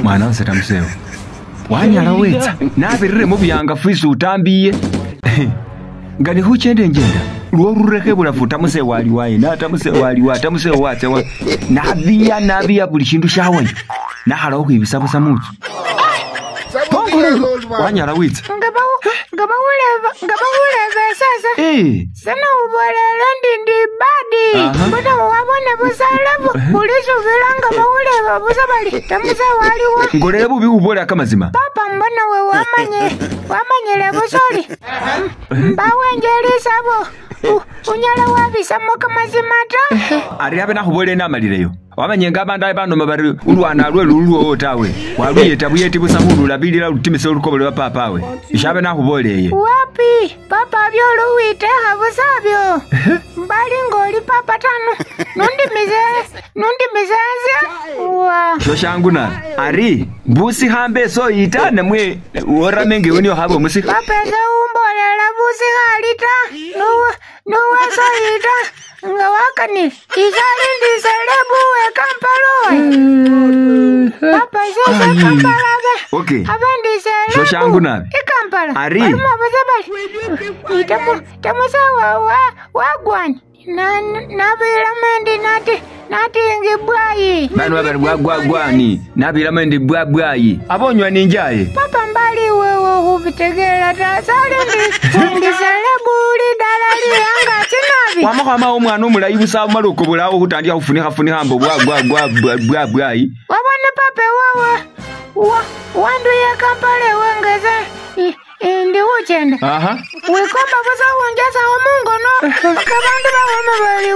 Mwana wase tamusewo wanyala wetsa nabirire mubuyangafu isi utambiye nga nikhuchendenjenda lworurekhe bulafu tamuse waliwaye natamuse waliwa tamuse watsewa nabiya buli shindu shawayo nakhala khukhwibisa busa mutsu pongolelo wanyala witsa nga bawuleva esese sena ubolele ndi badi mbona wabone busalevu ulisubila nga bawuleva busa bali tamuse waliwa ngolele bubi ubola kamazima papa mbona we wamanyile busoli mbawenjelisabo unyala wabisamo kamazima ta ari abe nakhubolele namalileyo wamanye abandu banoma bari ulwana lwe lulwo tawe waluyeta buyeti busa khululabilila lutimisa olukobo lwa papawe ishabe nakhuboleye wapi papa byoluwitekha busabyo mbali ngoli papa tano nundimizeze wa sho shangu na ari busikhambe soyita namwe worame ngewe niyo habe omusikha papa ese umbolela busikhali ta nuwe soyita nga wakani isali ndi selebu we Kampala papa isese Kampala be okay abe ndi selebu sho shangu nabi i Kampala ari alimo busabali tamusawa wagwani nabilamendi natingi bwayi bano babali bwagwagwani nabilamendi bwabwayi abonywa ninjaye papa mbali wewe hubitegela ta sali ndi selebu lidala liyanga chinabi wamakhwama omwana omulayi busa umala okobolawo khutandikha khufunikha mbo bwabwayi wabone papa wewe wandu ya Kampala wengeze ndi uchenda wikomba busa wunjasa omungono paka bandu bawoma bali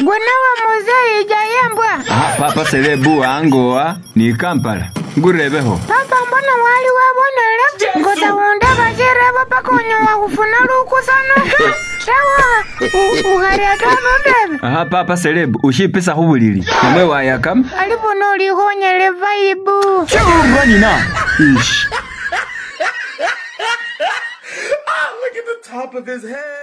gwe nawe muzeyi jayembwa papa selebu angowa ni Kampala ngurebeho papa mbona wali wabonele ngosa wundaba chirebo paka onyowa khufuna lukusano tawa ukhari atano ndebe papa selebu ushipisa khubulili namwe wayakama alipo nolikhonyele vaibu churwa nina ish Look at the top of his head.